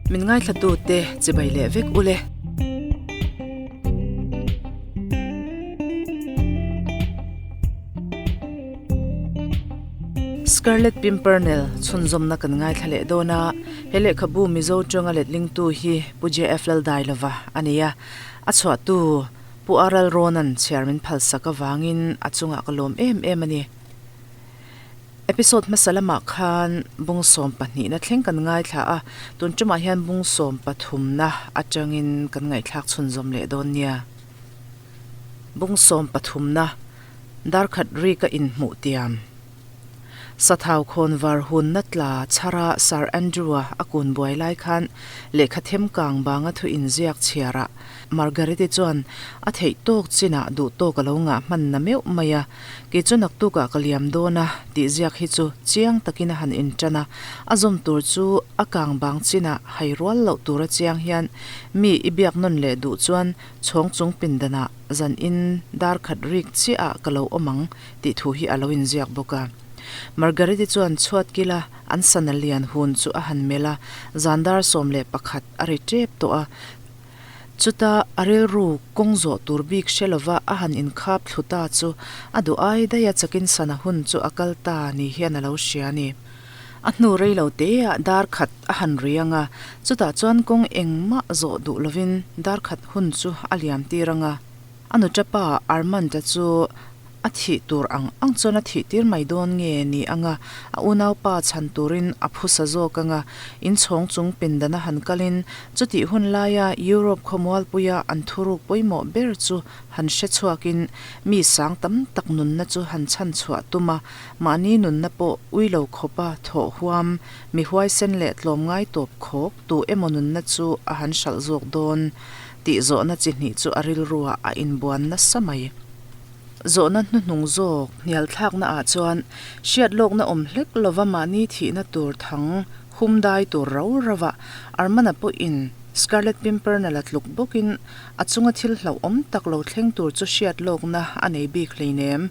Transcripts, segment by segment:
Min ngaithlatute chibai leh vek ule. Scarlet Pimpernel chhunzawmna kan ngaithla leh dawn a, he lehkhabu Mizo tawnga letlingtu hi Pu JF Laldailova a ni a, a chhuahtu Pu Aral Rawnan chhiar min phalsak avangin a chungah ka lawm em em a ni. Episode hmasa lamah khan bung 12na thleng kan ngaithla a, tun tumah hian bung 13na atangin kan ngaihthlak chhunzawm leh dawn nia. Bung 13na, Darkhat ri ka inhmuh tiam. Sathau khawn var hunna tla chhara Sir Andrew-a a kun buai lai khan lehkha them kang banga thu inziak chhiarah Margaret-i chuan a theih tawk chinah duh tawk a lo ngah hman na meuh mai a. Kei chu naktukah ka liam dawn a, tih ziak hi chu chiang takin a han inṭan a, a zawm tur chu a kang bang chinah hai rual loh tura chiang hian mi i biak nawn leh duh chuan chhawng chung pindanah zan in dar khat rik chiahah ka lo awm ang tih thu hi a lo inziak bawk a. Margaret-i chuan chhuat kila an sana lian hun chu a han melh a, zan dar 11 a ri tep tawh a, Chuta a rilru kawng zawh tur bik hre lova a han inkhap thlu ta chu a duh ai daih a chakin sana hun chu a kal ta ni hian a lo hria a ni. A hnu rei lo teah dar khat a han ri ang a, chutah chuan kawng engmah zawh duh lovin dar khat hun chu a liam tir ang a. A nuṭapa Armand-a chu a thih tur ang ang chuan a thih tir mai dawn nge ni ang a, a unaupa chhan turin a phusa zawk ang a, inchhawng chung pindana han kalin chutih hun laia Europe khawmualpuia an thuruk pawimawh ber chu han hre chhuakin mi sang tam tak nunna chu han chhan chhuah tum a, mahni nunna pawh ui lo khawpa thawh huam mi huaisen leh tlawmngai tawp khawk tu emaw nunna chu a han hralh zawk dawn. Tih zawhna chi hnih chu a rilruah a inbuan nasa mai. Zawhna hnuhnung zawk hnialthlakna ah chuan hriat lawkna awm hlek lova mahni thihna tur thang hum dai tur rau rauah Armana pawhin Scarlet Pimpernel a tluk bawkin a chunga thil hlauhawm tak lo thleng tur chu hriat lawkna a nei bik hleinem.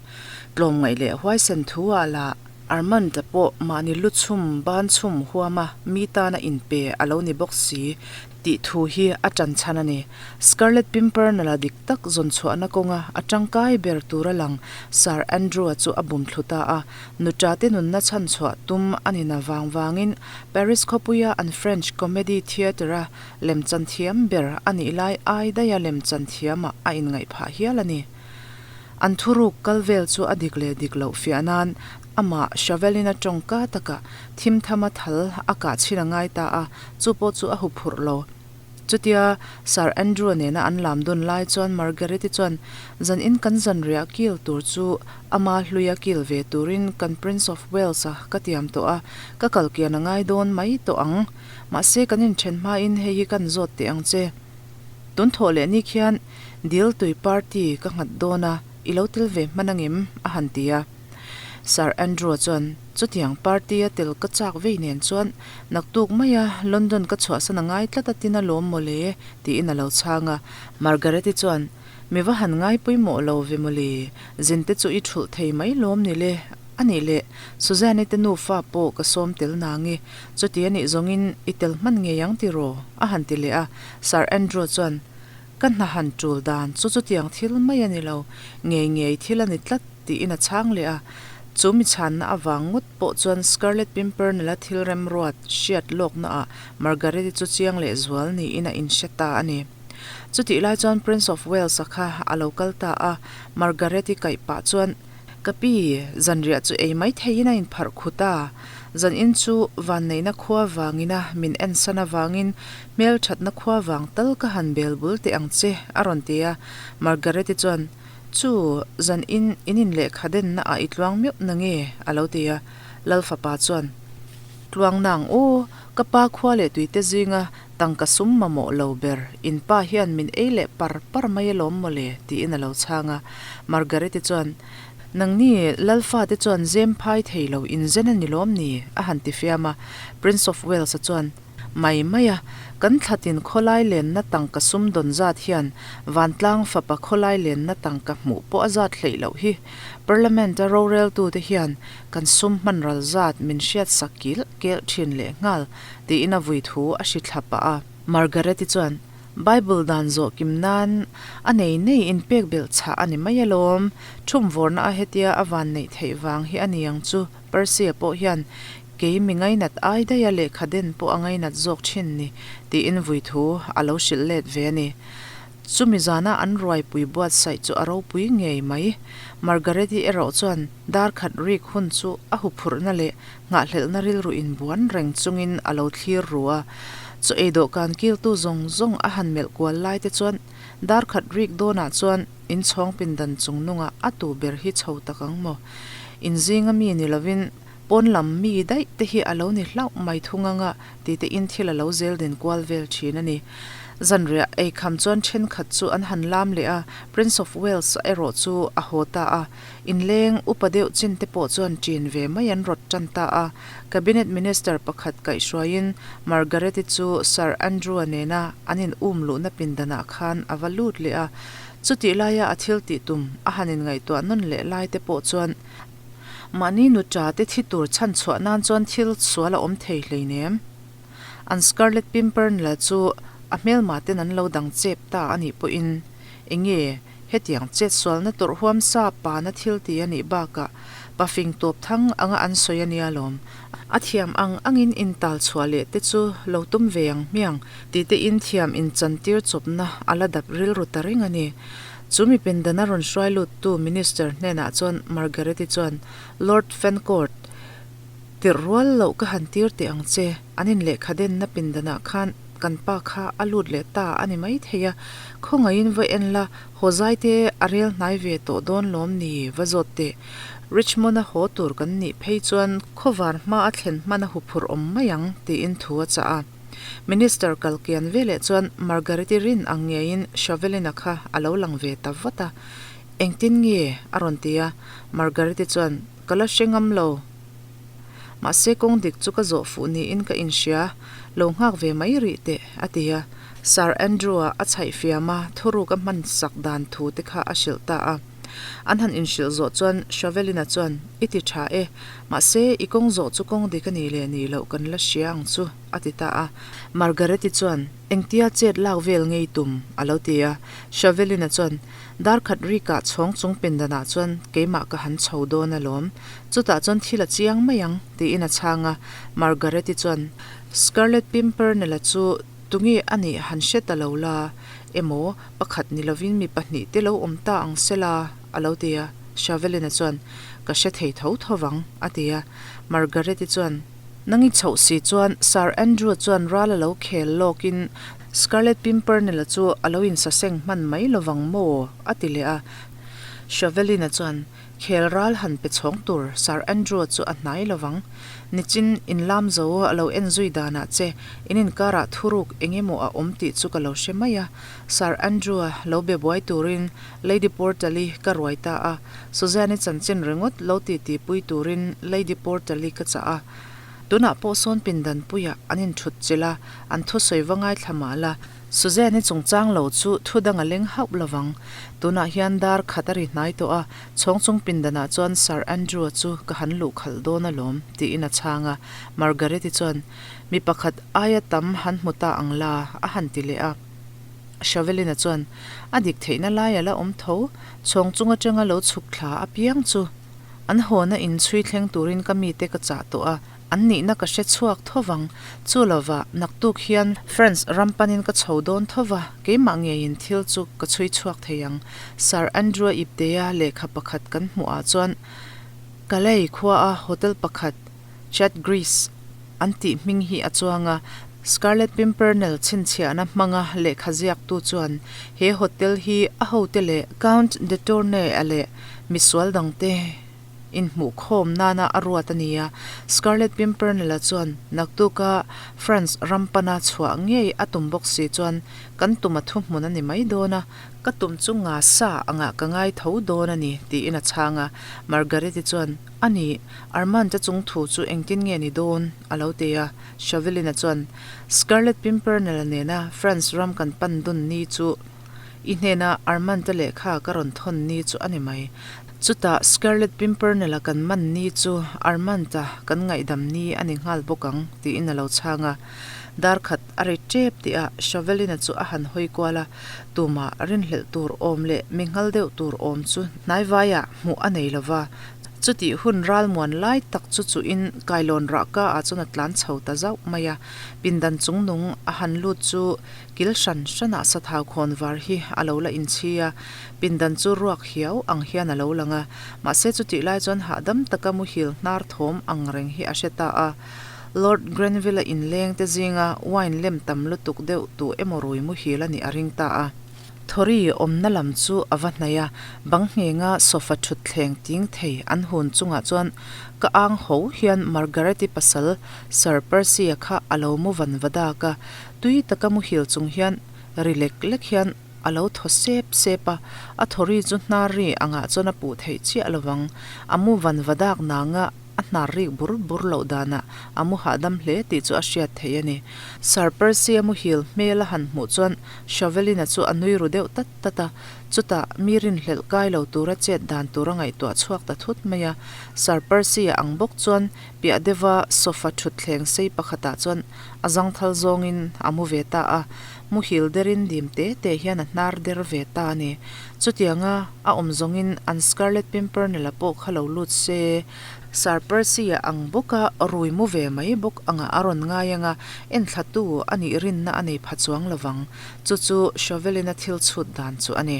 Tlawmngaih leh huaisen thu ah lah Armand-a pawh mahni lu chhum ban chhum huama mi tana inpe a lo ni bawk si tih thu hi a ṭan chhan a ni. Scarlet Pimpernel-a dik tak zawn chhuahna kawnga a ṭangkai ber tura lang Sir Andrew-a chu a bum thlu ta a. Nuṭate nunna chhan chhuah tum a ni na vang vangin Paris khawpuia an French Comedy Theatre-a lemchan thiam ber a nih lai ai daiha lemchan thiamah a inngaih phah hial a ni. An thuruk kal vel chu a dik leh dik loh fiah nan amah Shovel-in a tawngka takah thim thama thal a kah chhin a ngai ta a, chu pawh chu a hu phurh lo. Chutia Sir Andrew nena an lam dun lai chuan Margaret-i chuan zan in kan zanriah kil tur chu ama hluia kil ve turin kan Prince of Wales-a ka tiam tawh a, ka kal kian a ngai dawn mai tawh ang. Mahse kan inthen hmain hei hi kan zawt teh ang che. Tun thawh leh ni khian Dil tui party ka nghat dawn a, i lo tel ve hman angem? a han ti a. Sir Andrew-a chuan, Chutiang party a tel ka chak vei nen chuan naktuk maia London ka chhuahsan a ngai tlat a tin alawm mawle, tiin a lo chhang a. Margaret-i chuan, Mi va han ngai pawimawh lo ve mawle, zin te chu i thulh thei mai lawm ni le, a nih leh Suzanne-i te nufa pawh ka sawm tel nange, chuti a nih zawngin i tel hman ngei ang tiraw? a han ti leh a. Sir Andrew-a chuan, Ka hna han tul dan chu chutiang thil mai a ni lo, ngei ngei thil a ni tlat, tiin a chhang leh a. Chu mi chhanna avang ngawt pawh chuan Scarlet Pimpernel-a thil remruat hriat lawknaah Margaret-i chu chiang leh zual niin a inhre ta a ni. Chutih lai chuan Prince of Wales-a kha a lo kal ta a, Margaret-i kaih pah chuan, Ka pi, zanriah chu ei mai theiin a inpharh khut a. Zanin chu vanneihna khua vangina min ensan avangin hmelthatna khua vang tal ka han bel bul teh ang che, a rawn ti a. Margaret-i chuan, Chu, zanin in in lehkha denna ah i tluang meuh na nge? a lo ti a. Lal fapa chuan, Tluang nang aw, ka pa khua leh tuite zinga tangka sum mamawh lo ber, in pa hian min ei leh par par mai alawm mawle, tiin a lo chhang a. Margaret-i chuan, Nangni Lalfate chuan zem phai thei lo in zen a ni lawm ni? a han ti fiam a. Prince of Wales-a chuan. Mai mai a, kan thlatin khawlai lenna tangka sum dawn zat hian vantlang fapa khawlai lenna tangka hmuh pawh a zat hleih loh hi. Parliament a roreltute hian kan sum hman ral zat min hriatsak kilh kelh thin leh nghal, tiin a vui thu a hri thla pah a. Margaret-i chuan, Bible dan zawh kim nan a nei nei inpek belh chhah a ni mai alawm, thumvawrna a hetia a van neih theih vang hi a ni ang chu, Percy-a pawh hian kei mi ngainat ai daih a lehkha den pawh a ngainat zawk thin ni, tiin vui thu a lo hrilh let ve a ni. Chumi zana an ruaipui buatsaih chu a ropui ngei mai. Margaret-i erawh chuan dar khat rik hun chu a huphurhna leh nghahhlelhna rilru inbuan reng chungin a lo thlir ru a. Chaw ei dawhkan kiltu zawng zawng a han melh kual lai te chuan dar khat rik dawnah chuan inchhawng pindan chung nungah a tu ber hi chho tak ang maw? Inzinga mi ni lovin pawn lam mi daih te hi a lo ni hlauh mai thung anga ti te in thil a lo zel din kual vel thin a ni. Zanriah ei kham chuan thenkhat chu an han lam leh a, Prince of Wales a erawh chu a haw ta a. Inleng upa deuh chin te pawh chuan ṭin ve mai an rawt tan ta a. Cabinet Minister pakhat kaihhruaiin Margaret-i chu Sir Andrew-a nena an in um luhna pindanah khan a va lut leh a. Chutih laia a thil tih tum a han inngaihtuah nawn leh lai te pawh chuan Mahni nuṭa te thi tur chhan chhuah nan chuan thil sual a awm thei hleinem. An Scarlet Pimpernel chu a hmelma ten an lo dang chep ta a nih pawhin enge hetiang chet sualna tawrh huam sa pana thil ti a nih bakah pafing tawp thang anga an sawi a nia lawm. A thiam ang angin intal chhuah leh te chu lo tum ve ang hmiang ti te in thiam inchantir chawpna a la dap rilru ta reng a ni. Chu mi pendana rawn hruai luttu Minister hnenah chuan Margaret-i chuan, Lord Fancourt, tirh rual loh ka han tir teh ang che, an inlehkha denna pindanah khan kan pa kha a lut leh ta a ni maithei a, khawngaihin va en la, haw zai te a rel hnai ve tawh dawn lawm ni va zawt teh. Richmond-a haw tur kan nih phei chuan khawvar hma a thlen hman a huphurh awm mai ang, tiin thu a chah a. Minister kal kian veleh chuan Margaret-i rin ang ngeiin Shovelin-a kha a lo lang ve ta vat a. Engtin nge? a rawn ti a. Margaret-i chuan, Ka la hre ngam lo. Mahse kawng dik chu ka zawh fuh niin ka inhria, lo nghak ve mai rih teh, a ti a. Sir Andrew-a a chhaih fiam a, thuruk a hman sak dan thu te kha a hrilh ta a. An han inhrilh zawh chuan Shovelina chuan, I ti tha e, mahse i kawng zawh chu kawng dik a nih leh nih loh kan la hria ang chu, a ti ta a. Margareti chuan, Engtia chet lak vel ngei tum? a lo ti a. Shovelina chuan, Dar khat rikah chhawng chung pindanah chuan keimah ka han chho dawn alawm, chutah chuan thil a chiang mai ang, tiin a chhang a. Margareti chuan, Scarlet Pimpernel-a chu tunge a nih han hre ta lo la emaw, Pakhat ni lovin mi pahnihte lo awm ta ang sela, a lo ti a. Shavelina chuan, Ka hre thei tho tho vang, a ti a. Margaret-i chuan, Nang i chhoh si chuan Sir Andrew chuan ral a lo khel lawkin Scarlet Pimpernel-a chu a lo insaseng hman mai lovang maw? a ti leh a. Shavelina chuan, Khel ral han pe chhawng tur Sir Andrew chu a hnai lovang. Nichin inlam zo a lo en zui danah che in inkarah thuruk eng emaw a awm tih chu ka lo hre mai a. Sir Andrew-a lo be buai turin Lady Portal-i ka ruai ta a. Suzanne-i chanchin ringawt lo titi pui turin Lady Portal-i ka chah a. Tunah pawh sawn pindan puiah an inthut chilh a, an thusawi va ngaithla mah la. Suzanne-i chungchang lo chu thu dang a leng hauh lovang. Tunah hian dar khat a ri hnai tawh a, chhawng chung pindanah chuan Sir Andrew-a chu ka han luh khalh dawn alawm, tiin a chhang a. Margaret-i chuan, Mi pakhat aia tam han hmu ta ang la, a han ti leh a. Shavelin-a chuan, A dik theihna lai a la awm tho, chhawng chung atanga lo chhuk thla apiang chu an hawna inchhui thleng turin ka mite ka chah tawh a, An nihna ka hre chhuak tho vang. Chu lova, naktuk hian France ram panin ka chho dawn tho va, keimah ngeiin thil chu ka chhui chhuak thei ang. Sir Andrew-a iptea lehkha pakhat kan hmuhah chuan Calais khuaa hotel pakhat, Chat Gris an tih hming hi a chuang a. Scarlet Pimpernel chhinchhiahna hmanga lehkha ziaktu chuan he hotel hi a hote leh Count de Tournay-a leh misual dangte. Inhmuhkhawm nana a ruat a ni a. Scarlet Pimpernel-a chuan naktuka France ram pana chhuah ngei a tum bawk si chuan kan tum a thuhmun a ni mai dawn a, ka tum chu nga sa angah ka ngai tho dawn a ni, tiin a chhang a. Margarete chuan, A ni, Armand-a chung thu chu engtin nge ni dawn? a lo ti a. Chauvelin-a chuan, Scarlet Pimpernel-a nena France ram kan pan dun ni chu I hnena Armand-a lehkha ka rawn thawn ni chu a ni mai. Chutah Scarlet Pimpernel-a kan man ni chu Armand-a kan ngaihdam ni a ni nghal bawk ang, tiin a lo chhang a. Dar khat a ri tep tihah Chauvelin-a chu a han hawi kual a, tumah rinhlelh tur awm leh mi nghal deuh tur awm chu hnaivaiah hmuh a nei lo va. Chutih hun ralmuan lai tak chu chuhin kailawn rahka ah chuan a tlan chho ta zauh mai a. Pindan chungnung a han lut chu Kil hran hranah sathau khawn var hi a lo la inchhi a, pindan chu ruak hiau ang hian a lo lang a. Mahse chutih lai chuan hahdam taka muhil hnar thawm ang reng hi a hre ta a. Lord Grenville-a inleng te zinga wine lem tam lutuk deuh tu emaw rui muhil a nih a ring ta a. Thawri awmna lam chu a va hnaih a, bang nghenga sofa thutthleng ting thei an hun chungah chuan ka ang ho hian Margaret-i pasal Sir Percy-a kha a lo mu van va dak a. Tui taka muhil chung hian ri lek lek hian a lo thaw sep sep a, a thaw ri chu hnar ri angah chuan a puh theih chiah lovang. A mu van va dak nanga a hnar rik bur bur loh danah a mu hahdam hle tih chu a hriat theih a ni. Sir Percy-a muhil hmel a han hmuh chuan Shovelin-a chu a nui ru deuh tat tat a, chutah mi rinhlelh kai lo tura chet dan tur a ngaihtuah chhuak ta thut mai a. Sir Percy-a ang bawk chuan piah deuha sofa thutthleng sei pakhatah chuan A zangthal zawngin a mu ve ta a, muhil derin dim te te hian a hnar der ve ta a ni. Chutianga a awm zawngin an Scarlet Pimpernel-a pawh kha lo lut se, Sir Percy-a ang bawka rui mu ve mai bawk angah a rawn ngai anga enthlatu a nih rinna a nei pha chuang lovang. Chu chu Chauvelin-a thil chhut dan chu a ni.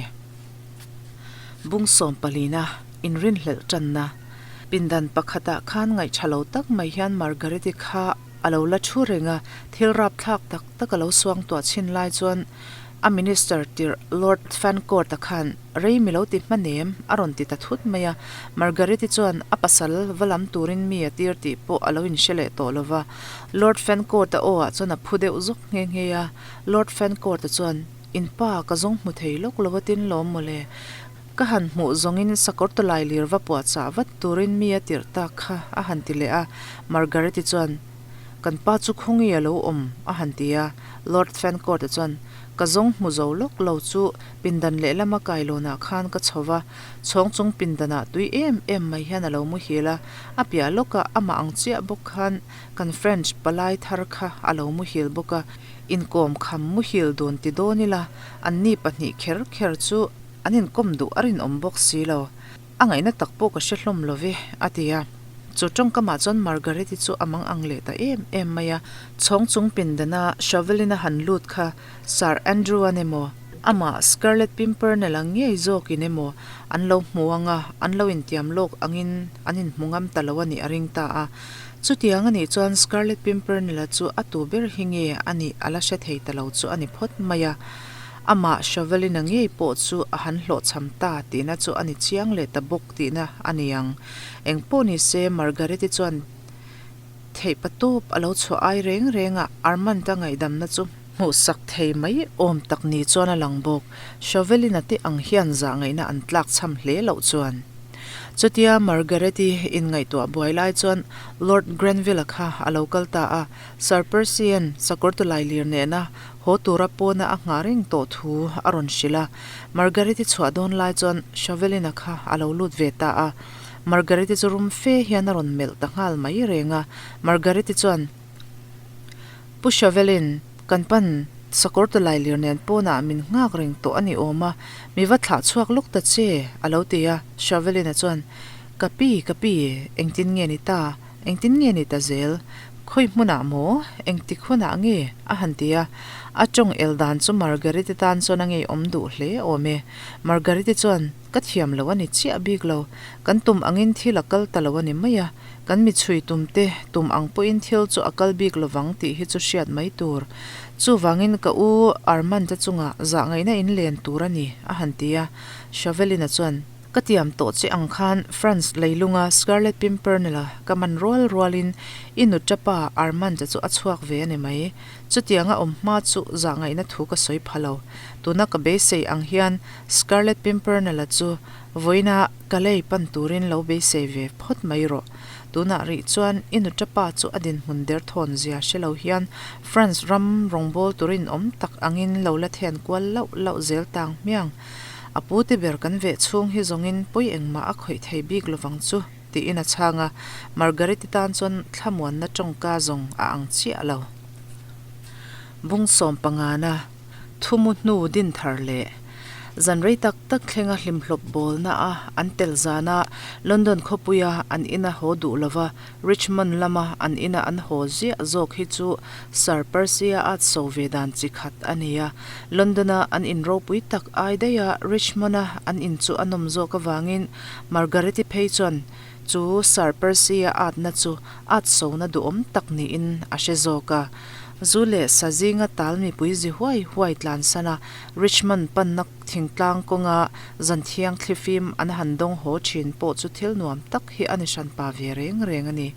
Bung sawmpalina inrinhlelh tanna pindan pakhatah khan ngaihṭha lo tak mai hian Margarete kha A lo la thu reng a, thil rapthlak tak tak a lo suang tuah chhin lai chuan a minister tirh Lord Fancourt-a khan rei mi lo ti hma nem a rawn ti ta thut mai a. Margaret-i chuan a pasal va lam turin mi a tir tih pawh a lo inhre leh tawh lo va. Lord Fancourt-a aw ah chuan a phu deuh zawk nghe nghe a. Lord Fancourt-a chuan, In pa ka zawng hmu thei lawk lo a tin lawm mawle. Ka han hmuh zawngin sakawr tawlai lir va puah chah vat turin mi a tirh tak kha a han ti leh a, Margaret-i chuan, Kan pa chu khawngi a lo awm? a han ti a, Lord Fancourt-a chuan, Ka zawng hmu zo lawk lo chu pindan lehlama kailawnah khan ka chho va, chhawng chung pindanah tui em em mai hian a lo muhil a, a piah lawkah amah ang chiah bawk khan kan French palai thar kha a lo muhil bawk a, inkawm kham muhil dun ti dawn ila anni pahnih kher kher chu An inkawm duh a rinawm bawk si lo. A ngaihna tak pawh ka hre hlawm lo ve, a ti a. Chu tawngkamah chuan Margaret-i chu a mang ang leh ta em em mai a. Chhawng chung pindana Shovelin a han lut kha Sir Andrew-a'n emaw, amah Scarlet Pimpernel-a ngei zawkin emaw an lo hmu ang a, an lo intiam lawk angin an inhmu ngam ta lo a nih a ring ta a. Chutiang a nih chuan Scarlet Pimpernel-a chu a tu ber hi nge a nih a la hre thei ta lo chu a ni phawt mai a. Amah Shovelina ngei pawh chu a han hlawhchham ta tihna chu a ni chiang leh ta bawk tihna a ni ang. Eng pawh ni se, Margareti chuan theihpa tawp a lo chhuah ai reng reng a, Armand-a ngaihdamna chu hmuhsak thei mai awm tak ni chuan a lang bawk. Shovelina te ang hian zah ngaihna an tlakchham hle loh chuan. Chutia Margareti inngaihtuah buai lai chuan Lord Grenville-a kha a lo kal ta a, Sir Percy-a'n sakawr tawlai lir nena haw tura pawna a nghah reng tawh thu a rawn hrilh a. Margaret-i chhuah dawn lai chuan Shovelin-a kha a lo lut ve ta a. Margaret-i chu rum fe hian a rawn melh ta nghal mai reng a. Margaret-i chuan, Pu Shovelin, kan pan sakawr tawlai lir nen pawnah min nghak reng tawh a ni awm a, mi va thlah chhuak lawk ta che, a lo ti a. Shovelin-a chuan, Ka pi, ka pi, engtin nge ni ta? Engtin nge ni ta zel? Khawi hmunah maw? Engtik hunah nge? a han ti a. A tawng el dan chu Margarete tan chuan a ngeiawm duh hle awm e. Margarete chuan, Ka thiam lo a ni chiah bik lo. Kan tum angin thil a kal ta lo a ni mai a. Kan mi chhui tum te tum ang pawhin thil chu a kal bik lovang tih hi chu hriat mai tur. Chuvangin ka u Armand-a chungah zahngaihna in len tur a ni, a han ti a. Shavelina chuan. Ka tiam tawh che ang khan France leilunga Scarlet Pimpernel-a ka man rual rualin i nutapa Armand-a chu a chhuak ve a ni mai. Chutianga awm hma chu zahngaihna thu ka sawi pha lo. Tuna ka beisei ang hian Scarlet Pimpernel-a chu vawiina ka lei pan turin lo beisei ve phawt mai rawh. Tunah rih chuan i nutapa chu a dinhmun derthawn zia hre lo hian France ram rawngbâwl turin awm tak angin lo la thian kual lauh lauh zel tang hmiang. A pu te ber kan veh chhung hi zawngin pawi engmah a khawih thei bik lovang chu, tiin a chhang a, Margaret-i tan chuan thlamuanna tawngka zawng a ang chiah lo. Bung sawm pangana thumu hnu din thar leh zan rei tak tak thlenga hlimhlawp bawlna a an tel zana London khawpuia an ina haw duh lova Richmond lama an ina an haw ziah zawk hi chu Sir Percy-a at so ve dan chi khat a ni a. London-a an in ropui tak ai daiha Richmond-a an in chu a nawm zawk avangin Margaret-i phei chuan chu Sir Percy-a atna chu at sona duhawm tak niin a hre zawk a. Zu leh sa zinga tal mipui zi huai huai tlansan a, Richmond panna thingtlang kawnga zan thiang thlifim an han dawng haw thin pawh chu thil nuam tak hi a ni hranpa ve reng reng a ni.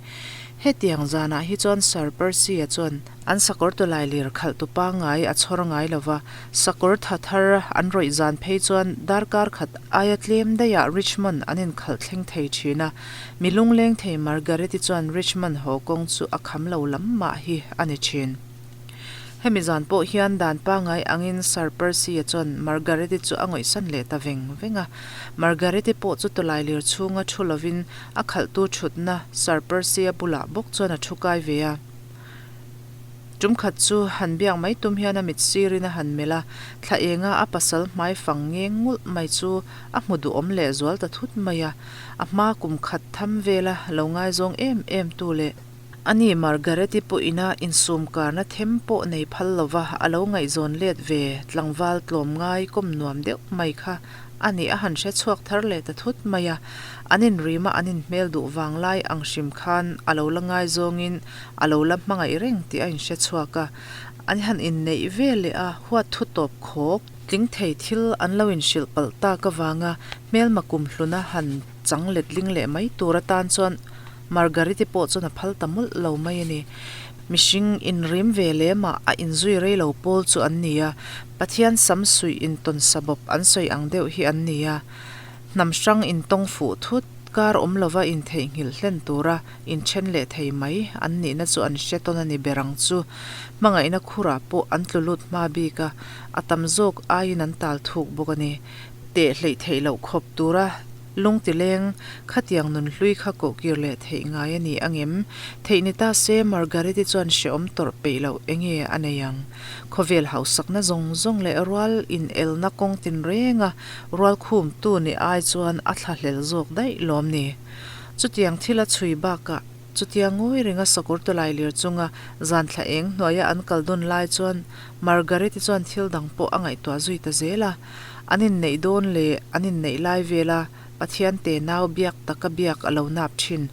Hetiang zanah hi chuan Sir Percy-a chuan an sakawr tawlai lir khalh tu pangngai a chhawr ngai lo va, sakawr tha thar an rawih zan phei chuan darkar khat aia tlem daihah Richmond an inkhalh thleng thei thin a. Mi lungleng thei Margaret-i chuan Richmond haw kawng chu a kham lo lam mah hi a ni thin. Hemi zan pawh hian dan pangngai angin Sir Percy-a chuan Margaret-i chu a ngawihsan leh ta veng veng a. Margaret-i pawh chu tawlai lir chhunga thu lovin a khalhtu thutna Sir Percy-a bulah bawk chuan a thu kai ve a. Tum khat chu han biak mai tum hian a mit sirin a han melh a, thla enga a pasal hmai fang ngeng ngulh mai chu a hmu duhawm leh zual ta thut mai a. A hma kum khat tham vela lo ngaizawng em em tu leh Ani Margaret-i pawh ina insum karna them pawh nei phal lova a lo ngaihzawn let ve tlangval tlawm ngai kawm nuam deuh mai kha a nih a han hre chhuak thar leh ta thut mai a. An inrima an inhmel duh vang lai ang hrim khan a lo la ngaizawngin a lo la hmangaih reng tih a inhre chhuak a. An han inneih ve leh a huat thu tawp khawk tling thei thil an lo inhrilh palh tak avanga hmelma kumhluna han chang letling leh mai tur atan chuan Margariti pawh chuan a phal ta mawlh lo mai a ni. Mihring inrim ve lemah a inzui rei lo pawl chu an ni a, Pathian sam suih intawn sabawp an sawi ang deuh hi an ni a. Hnam hrang intawng fuh thut, kar awm lova intheihnghilh hlen tura inthen leh thei mai an nihna chu an hre tawn a ni ber ang chu. Hmangaihna khurah pawh an tlu lut hma bik a, a tam zawk aiin an tal thuk bawk a ni. Teh hleih theih loh khawp tura Lungtileng, khatiang nun hlui kha kohkir leh theih ngai a ni angem? Theih ni ta se, Margaret-i chuan hrehawm tawrh peih loh enge a nei ang? Khawvel hausakna zawng zawng leh rual inelna kawng tinrenga rual khumtu ni ai chuan a thlahlel zawk daih lawm ni? Chutiang thil a chhui bakah chutia ngawi renga sakawr tawlai lir chunga zan thla eng hnuaia an kal dawn lai chuan Margaret-i chuan thil dang pawh a ngaihtuah zui ta zel a. An inneih dawn leh an inneih lai vela Pathian te nau biak taka biak a lo nap thin.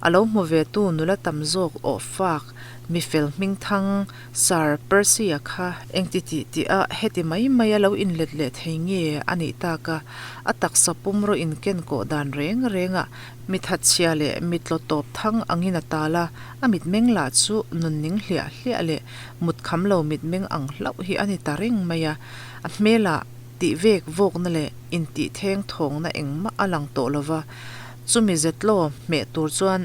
A lo hmu ve tu nula tam zawk awh fak, mi fel hming thang Sir Percy-a kha engti tih tih a heti mai mai a lo inlet leh thei nge a nih tak a, a taksa pumraw inken kawh dan reng reng ah mi thatchhia leh mi tlaw tawp thang angin a tal a, a mitmeng lah chu nunning hliah hliah leh mut kham lo mitmeng ang hlauh hi a ni ta reng mai a. A hmelah tih vek vawkna leh intih theng thawngna engmah a lang tawh lova, chumi zetlaw hmeh tur chuan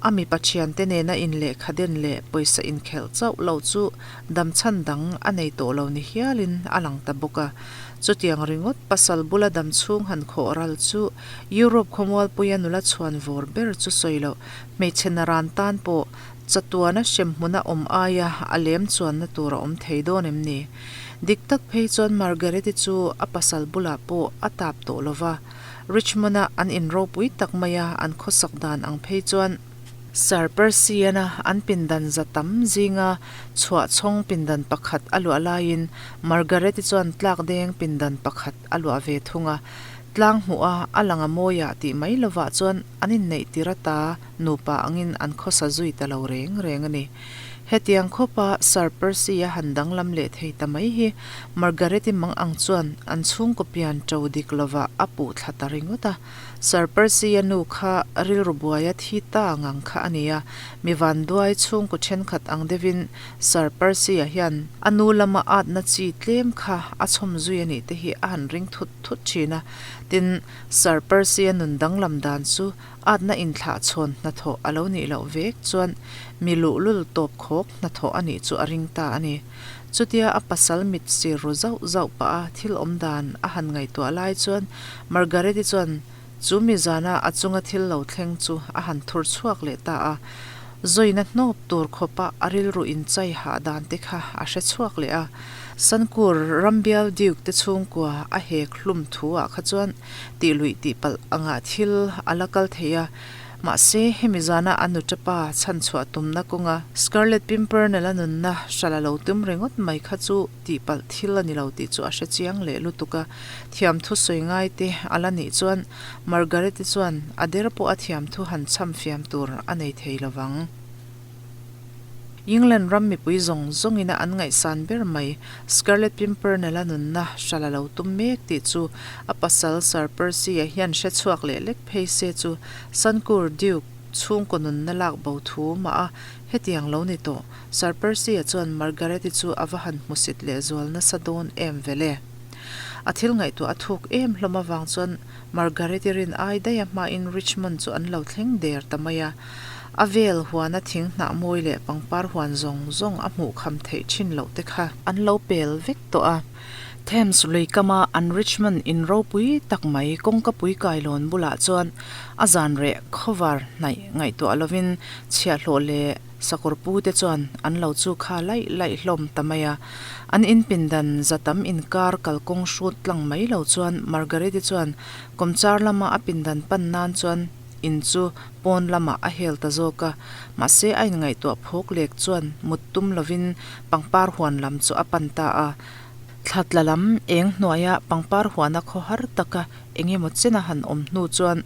a mipa thiante nena inlehkha den leh pawisa inkhelh chauh loh chu damchhan dang a nei tawh lo ni hialin a lang ta bawk a. Chutiang ringawt pasal bula damchhung han khawh ral chu Europe khawmualpuia nula chhuan vawr ber chu sawi loh hmeichhe naran tan pawh chatuana hremhmuna awm aia a lem chuanna tur a awm thei dawn em ni? Dik tak phei chuan Margaret-i chu a pasal bulah pawh a tap tawh lo va, Richmond-a an in ropui tak maia an khawsak dan ang phei chuan Sir Percy-ana an pindan za tam zinga chhuah chhawng pindan pakhat a luah laiin Margaret-i chuan tlak deng pindan pakhat a luah ve thung a. Tlang hmuh a a lang a mawiah tih mai lovah chuan an inneih tir ata nupa angin an khawsa zui ta lo reng reng a ni. Hetiang khawpa Sir Percy-a han danglam leh thei ta mai hi Margaret-i mang ang chuan an chhungkaw pian ṭo dik lovah a puh thla ta ringawt a. Sir Percy-a nu kha rilru buaia thi ta ngang kha a ni a, mi vanduai chhungkaw ṭhenkhat ang deuhin Sir Percy-a hian a nu lama atna chi tlem kha a chhawm zui a nih te hi a han ring thut thut ṭhin a. Tin, Sir Percy-a nun danglam dan chu atna inthlahchhawn hnathawh a lo nih loh vek chuan mi luhlul tawp khawk hnathawh a nih chu a ring ta a ni. Chutia a pasal mit sir ru zauh zauh pah a thil awm dan a han ngaihtuah lai chuan Margaret-i chuan chu mi zana a chunga thil lo thleng chu a han thur chhuak leh ta a. Zawina hnawp tur khawpa a rilru inchai hah dan te kha a hre chhuak leh a. Sankur Rambial Duke te chhungkua a hek hlum thu ah kha chuan tih luih tih palh angah thil a la kal thei a, mahse hemi zana a nuta pa chhanchhuah tumna kawnga Scarlet Pimpernel a nunna hralh a lo tum ringawt mai kha chu tih palh thil a ni lo tih chu a hre chiang leh lutuk a, thiamthu sawi ngai te a la nih chuan Margaret-i chuan a der pawh a thiamthu han chham fiam tur a nei thei lo vang. England ram mipui zawng zawngin a an ngaihsan ber mai, Scarlet Pimpernel a nunna hralh a lo tum mek tih chu a pasal Sir Percy-a hian hre chhuak leh lek phei se chu Sankur Duke chhungkaw nunna lak bo thu mah a hetiang lo ni tawh. Sir Percy-a chuan Margaret-i chu a va han hmusit lehzual nasa dawn em vele. A thil ngaihtuah a thuk em hlawm avang chuan Margaret-i rin ai daih a hmain Richmond chu an lo thleng der ta mai a. A vel huana thing hnah mawi leh pangpar huan zawng zawng a hmuh kham theih thin loh te kha an lo pel vek tawh a. Thames lui kama an Richmond in ropui tak mai kawngkapui kailawn bulah chuan a zan reh khawvar hnaih ngaihtuah lovin chhiahhlawh leh sakawr pu te chuan an lo chu kha laih laih hlawm ta mai a. An in pindan za tam inkar kalkawng hrut tlang mai lo chuan Margaret-i chuan kawmchar lama a pindan pan nan chuan in chu pawn lamah a hel ta zawk a, mahse a inngaihtuah phawk lek chuan mut tum lovin pangpar huan lam chu a pan ta a. Thla tla lam eng hnuaia pangpar huana khawhar taka eng emaw chen a han awm hnu chuan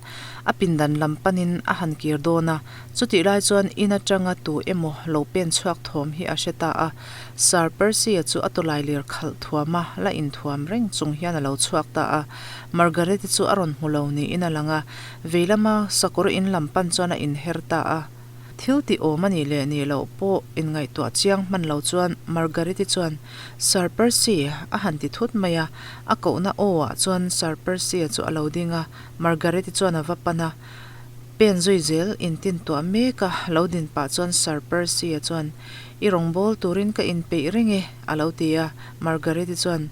a pindan lam panin a han kir dawn a, chutih lai chuan in atanga tu emaw lo pen chhuak thawm hi a hre ta a, Sir Percy-a chu a tawlai lir khalh thuama la inthuam reng chung hian a lo chhuak ta a, Margaret-i chu a rawn hmu lo niin a lang a, vei lama sakawr in lam pan chuan a inher ta a. Thil tih awm a nih leh nih loh pawh inngaihtuah chiang hman lo chuan Margaret-i chuan Sir Percy a han ti thut mai a, a kohna aw ah chuan Sir Percy-a chu a lo ding a, Margaret-i chuan a va pan a. Pen zui zel intintuah mek a lo din pah chuan Sir Percy-a chuan I rawngbâwl turin ka inpeih reng e a lo ti a, Margaret-i chuan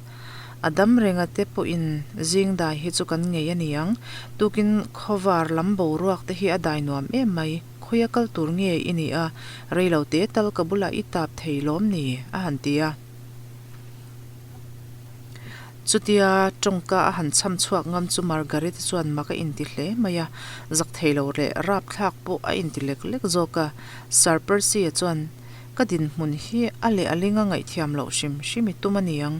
A dam renga te pawhin zing dai hi chu kan ngei a ni ang. Tukin khawvar lam boruak te hi a dai nuam em mai. Khawia kal tur nge i nih a, rei lo te tal ka bulah i tap thei lawm ni? a han ti a. Chutia tawngka a han chham chhuak ngam chu Margaret-i chuan mak a inti hle mai a, zak thei lo leh rapthlak pawh a inti lek lek zawk a. Sir Percy-a chuan Ka dinhmun hi a leh a ling a ngaihthiam loh hrim hrim i tum a ni ang.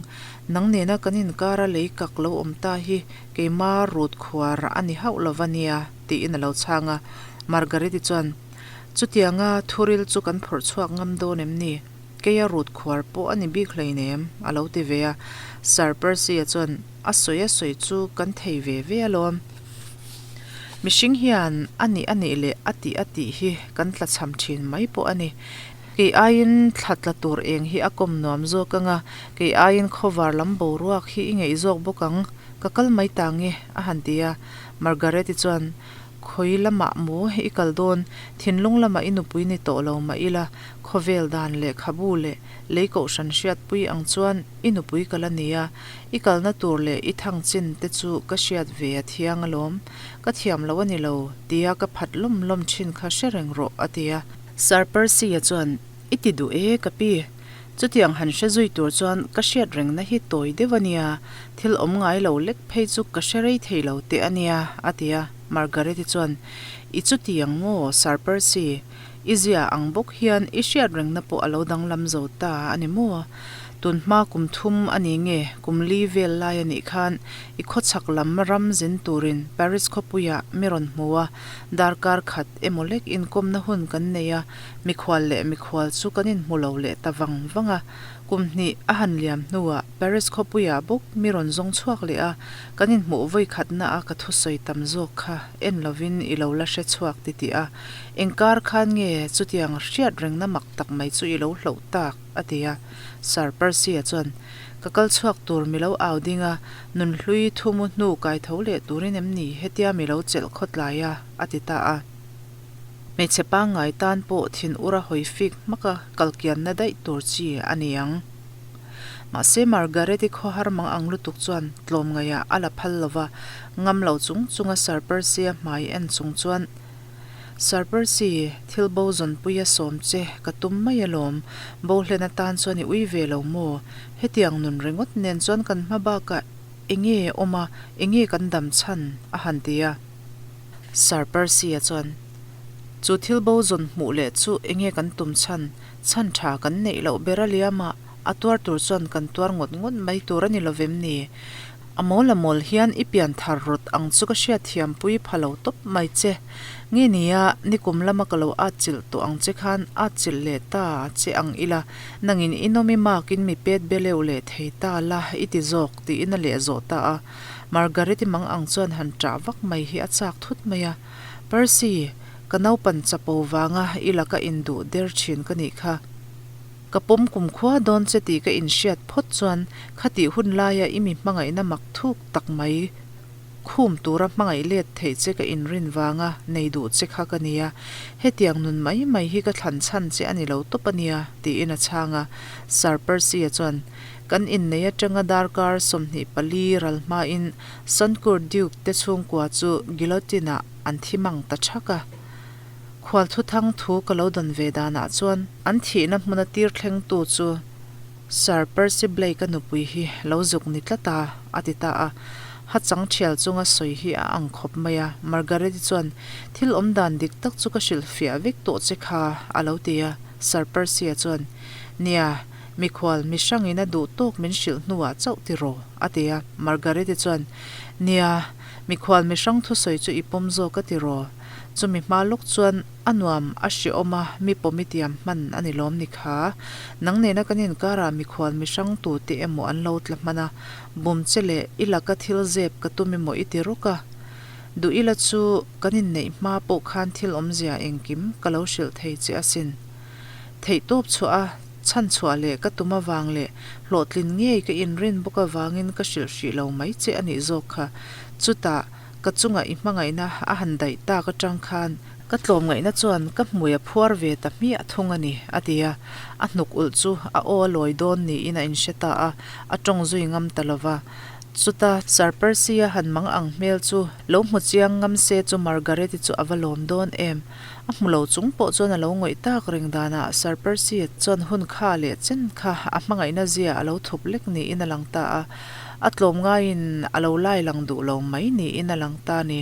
Nang nena kan inkara lei kak lo awm ta hi keima rut khuar a ni hauh lo va nia, tiin a lo chhang a. Margaret-i chuan, Chutianga thuril chu kan phawrh chhuak ngam dawn em ni? Keia rut khuar pawh a ni bik hleinem, a lo ti ve a. Sir Percy-a chuan, A sawi a sawi chu kan thei ve ve alawm. Mihring hian a nih a nih leh a tih a tih hi kan tlachham thin mai pawh a ni. Kei aiin thla tla tur eng hi a kawm nuam zawk ang a, kei aiin khawvar lam boruak hi i ngeih zawk bawk ang, ka kal mai ta nge, a han ti a. Margaret-i chuan, Khawi lamah maw i kal dawn, thinlung lamah i nupui ni tawh lo mah ila, khawvel dan lehkhabu leh lei kohhran hriatpui ang chuan i nupui ka la ni a, I kalna tur leh i thang chin te chu ka hriat ve a thiang alawm. Ka thiam lo a ni lo, tia ka phat lawm lawm thin kha hre reng rawh, a ti a. Sir Percy-a chuan, I ti duh e, ka pi. Chutiang han hre zui tur chuan ka hriat rengna hi tawi deuh a nia, thil awm ngai lo lek phei chu ka hre rei thei lo teh a nia, a ti a. Margaret-i chuan, I chutiang maw, Sir Percy? I zia ang bawk hian i hriat rengna pawh a lo danglam zo ta a ni maw? Tun hma kum thum a ni nge kum li vel lai a nih khan i khawchhak lam ram zin turin Paris khawpuiah mi rawn hmu a, darkar khat emaw lek inkawmna hun kan nei a, mikhual leh mikhual chu kan inhmu lo leh ta vang vang a. Kum hnih a han liam hnuah Paris khawpuiah bawk mi rawn zawng chhuak leh a, kan inhmuh vawi khatna a ka thusawi tam zawk kha en lovin i lo la hre chhuak ti tih a, engkar khan nge chutiang hriat rengna mak tak mai chu i lo hloh tak? a ti a. Sir Percy-a chuan, Ka kal chhuak tur mi lo au ding a, nunhlui thumu hnu kai tho leh turin em ni hetia mi lo chelh khawtlai a? a ti ta a. Hmeichhe pangngai tan pawh thin ura hawi fik hmaka kalkianna daih tur chi a ni ang. Mahse Margaret-i khawhar mang ang lutuk chuan tlawmngaihah a la phal lo va, ngam lo chung chunga Sir Percy-a hmai en chung chuan, Sir Percy, thil bo zawnpuia sawm che ka tum mai alawm, bo hlen atan chuan i ui ve lo maw? Hetiang nun ringawt nen chuan kan hma bakah enge awm a, enge kan dam chhan? a han ti a. Sir Percy-a chuan, Chu thil bo zawn hmuh leh chu enge kan tum chhan? Chhan tha kan neih loh ber a liam a, a tuar tur chuan kan tuar ngawt ngawt mai tur a ni lovem ni? A mawl a mawl hian i pian thar rawt ang chu ka hriatthiam pui pha lo tawp mai che. Nge nia, nikum lama ka lo atchilh tawh ang che khan atchilh leh ta che ang ila, nangin i nawmi makin mi pet beleuh leh thei ta la i ti zawk tiin a leh zawh ta a. Margaret-i mang ang chuan han ṭah vak mai hi a chak thut mai a. Percy, ka naupan chapo vanga i laka induh der ṭhin ka nih kha. Ka pawm kumkhua dawn che tih ka inhriat phawt chuan khatih hun laia i mi hmangaihna mak thuk tak mai khum tura hmangaih let theih che ka inrin vanga nei duh che kha ka nia. Hetiang nun mai mai hi ka thlan chhan che a ni lo tawp a nia, tiin a chhang a. Sir Percy-a chuan, Kan innei atanga darkar 24 ral hmain Sankur Duke te chhungkua chu guillotine-ah an thi mang ta thak a. Khual thuthang thu ka lo dawn ve danah chuan an thihna hmuna tir thlengtu chu Sir Percy Blake-a nupui hi lo zuk ni tlat a, a ti ta a. Ha chang thial chunga sawi hi a ang khawp mai a. Margaret-i chuan, Thil awm dan dik tak chu ka hrilhfiah vek tawh che kha, a lo ti a. Sir Percy-a chuan, Nia, Mikhual, mi hrangin a duh tawk min hrilh hnuah chauh ti rawh, a ti a. Margaret-i chuan, Nia, mikhual mi hrang thusawi chu i pawm zawk a ti rawh. Chumi hma lawk chuan a nuam a hrehawm a, mi pawm i tiam hman a ni lawm ni kha. Nang nena kan inkarah mikhual mi hrang tute emaw an lo tla hman a, bum che leh i laka thil zep ka tum emaw i ti rawk a. Duh ila chu kan inneih hma pawh khan thil awmzia engkim ka lo hrilh thei che asin. Theihtawp chhuah a chhan chhuah leh ka tum avang leh hlawhtlin ngei ka inrin bawk avangin ka hrilh hrih lo mai che a nih zawk kha. Chutah, ka chunga i hmangaihna a han daih tak atang khan ka tlawmngaihna chuan ka hmui a phuar ve ta hmiah thung a ni, a ti a. A hnuk ulh chu a aw a lawi dawn niin a inhre ta a, a tawng zui ngam ta lo va. Chuta Sir Percy-a han mang ang hmel chu lo hmu chiang ngam se chu Margaret-i chu a va lawm dawn em. A hmu lo chung pawh chuan a lo ngawih tak reng danah Sir Percy chuan hun kha leh chen kha a hmangaihna zia a lo thup lek niin a lang ta a, a tlawm ngaiin a lo lai lang duh lo mai niin a lang ta a ni.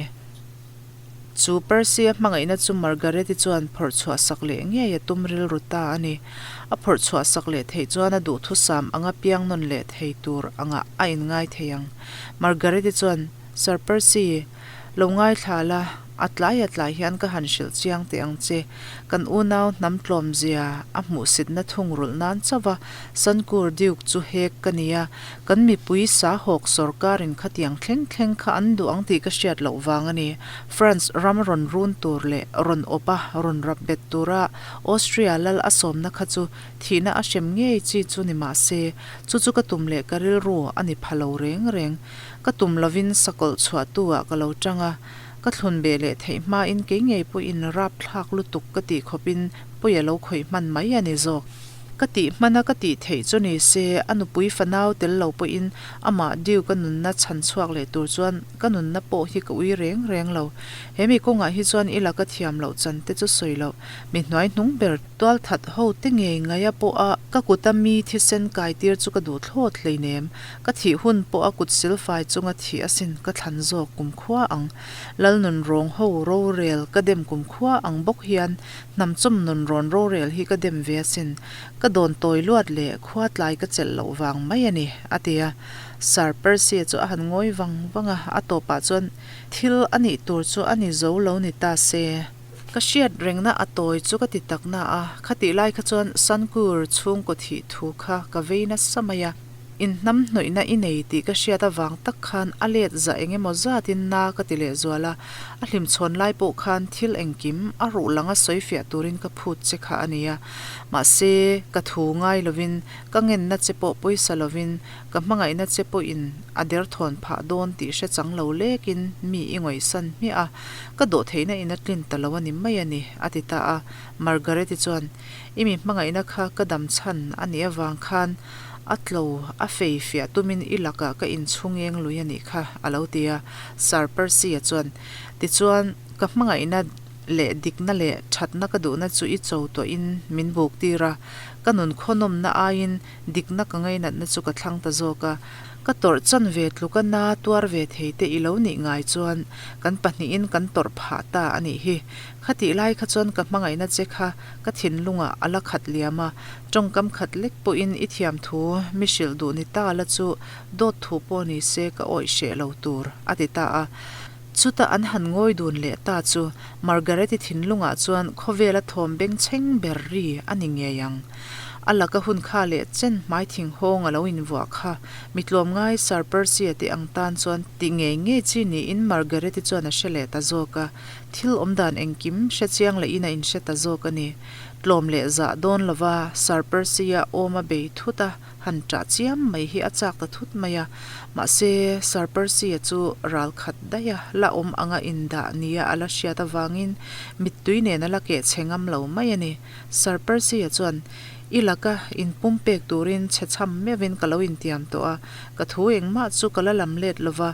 Chu Percy-a hmangaihna chu Margaret-i chuan phawrh chhuah sak leh ngei a tum rilru ta a ni. A phawrh chhuah sak leh theih chuan a duhthusam anga piang nawn leh thei tur angah a inngai thei ang. Margaret-i chuan, Sir Percy, Lo ngaithla la, a tlai a tlai hian ka han hrilh chiang teh ang che. Kan unau hnam tlawmzia a hmuhsitna thungrulh nan chauh va, Sankur Duke chu hek ka ni a, kan mipui sahawk sawrkarin khatiang thleng thleng kha an duh ang tih ka hriat loh vang a ni. France ram rawn run tur leh rawn awp a, rawn rap bet tura Austria lal a sawmna kha chu thihna a hrem ngei chi chu ni mah se, chu chu ka tum leh ka rilru a ni pha lo reng reng. Ka tum lovin sakawlh chhuahtu ah ka lo tang a, ka thlun beh leh theih hmain kei ngei pawhin rap thlak lutuk ka tih khawpin pawi a lo khawih hman mai a ni zawk. Ka tih hmana ka tih theih chu ni se, a nupui fanau tel lo pawhin amah Duke-a nunna chhan chhuak leh tur chuan ka nunna pawh hi ka ui reng reng lo. He mi kawngah hi chuan i laka thiam loh chan te chu sawi loh, mi hnuai hnung ber tual that ho te ngei ngaia pawha ka kuta mi thisen kai tir chu ka duh thlawt hleinem. Ka thih hun pawha kut silfai chunga thih asin ka thlan zawk kumkhua ang. Lalnunrawng ho rorel ka dem kumkhua ang bawk hian Hnam chawm nun rawn rorel hi ka dem ve asin, ka dawn tawi luat leh khua tlai ka chelh loh vang mai a ni, a ti a. Sir Percy-a chu a han ngawi vang vang a, a tawpah chuan thil a nih tur chu a ni zo lo ni ta se. Ka hriat rengna a tawi chu ka ti tak na a, khatih lai kha chuan Sankur chhungkaw thih thu kha ka vei nasa mai a. Inhnamhnawihna i nei tih ka hriat avang tak khan a let za eng emaw zatin na ka ti lehzual a, a hlimchhawn lai pawh khan thil engkim a ruh langa sawi fiah turin ka phut che kha a nia. Mahse, ka thu ngai lovin, ka ngenna che pawh pawisa lovin, ka hmangaihna che pawhin a derthawn phah dawn tih hre chang lo lekin mi i ngawihsan hmiah a, ka dawhtheihna in a tlin ta lo a ni mai a ni, a ti ta a. Margaret-i chuan, I mi hmangaihna kha ka dam chhan a nih avang khan A tlo, a fei fiah tumin i lakah ka inchhung eng lui a nih kha, a lo ti a. Sir Percy-a chuan, Tichuan, ka hmangaihna leh dikna leh thatna ka duhna chu i cho tawhin min buk tir a, ka nun khawnawmna aiin dikna ka ngainatna chu ka thlang ta zawk a. Ka tawrh chan ve tluka na tuar ve thei te i lo nih ngai chuan kan pahnihin kan tawrh phah ta a nih hi. Khatih lai kha chuan ka hmangaihna che kha ka thinlungah a la khat liam a, tawngkam khat lek pawhin i thiam thu mi hrilh duh ni ta la chu dawt thu pawh ni se ka awih hreh lo tur, a ti ta a. Chuta an han ngawi dun leh ta chu Margaret-i thinlungah chuan khawvela thawm bengchheng ber ri a ni ngei ang. A laka hun kha leh chen hmai thinghawng a lo invuah kha mi tlawmngai Sir Percy-a te ang tan chuan ti ngei ngei chi niin Margaret-i chuan a hre leh ta zawk a. Thil awmdan engkim hre chiang leh in a inhre ta zawk a ni. Tlawm leh zah dawn lova Sir Percy-a awm a bei thut a, han ṭah chiam mai hi a chak ta thut mai a. Mahse, Sir Percy-a chu ral khat daih a, la awm anga indah nia a la hriat avangin mittui nen a la keh chhe ngam lo mai a ni. Sir Percy-a chuan, I laka inpumpek turin chhe chham meuhin ka lo intiam tawh a, ka thu engmah chu ka la lam let lova,